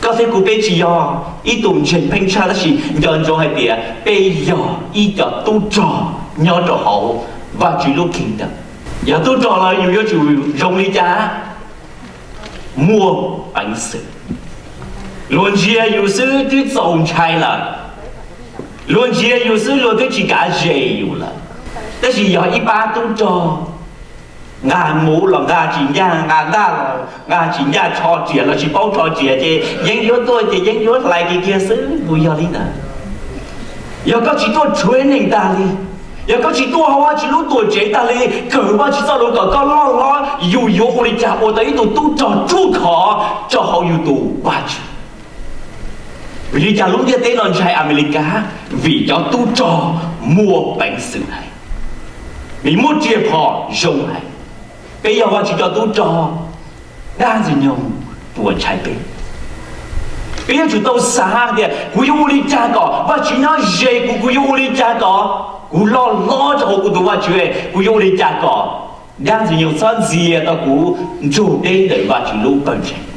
Koj thiab kuv peb tsis yog ib tug ntseeg pheej tshaj, tab sis nco ntsoov hais tias peb yog ib co tub rog nyob rau hauv Vajtswv lub kingdom. Yog tub rog los yus yuav tsum zoo li cas? Muaj peev xwm. Luag ntsia yus xwb twb txaus ntshai lawm. Luag ntsia yus xwb luag twb tsis kav zes yus lawm. Tab sis yog ib pab tub rog nqa mus los nqa tsis ncaj, nqa ntaj los nqa tsis ncaj, tsho riam los tsis paub tsho riam, ces yeeb yuav tuaj ces yeeb yuav hlais kiag kiag xwb, puas yog li ntawd? Yog koj tsis tuaj training tag li, yog koj tsis tuaj hauv Vajtswv lub tuam tsev tag li, kawm Vajtswv txoj lus kom koj loj hlob, yus yuav ua li cas ua tau ib tug tub rog ruaj khov rau hauv yus tus Vajtswv? Vim li cas lub ntiaj teb no ntshai Amelikas? Vim cov tub rog muaj peev xwm heev, vim muaj riam phom zoo heev. Peb yog Vajtswv cov tub rog, dab Ntxwg Nyoog puas ntshai peb? Peb yuav tsum tau xav tias kuv yuav ua li cas kom Vajtswv nyob ze kuv, kuv yuav ua li cas kom kuv loj hlob rau hauv kuv tus Vajtswv, kuv yuav ua li cas kom dab Ntxwg Nyoog txhob ntxias tau kuv nrug deb ntawm Vajtswv lub pawg ntseeg.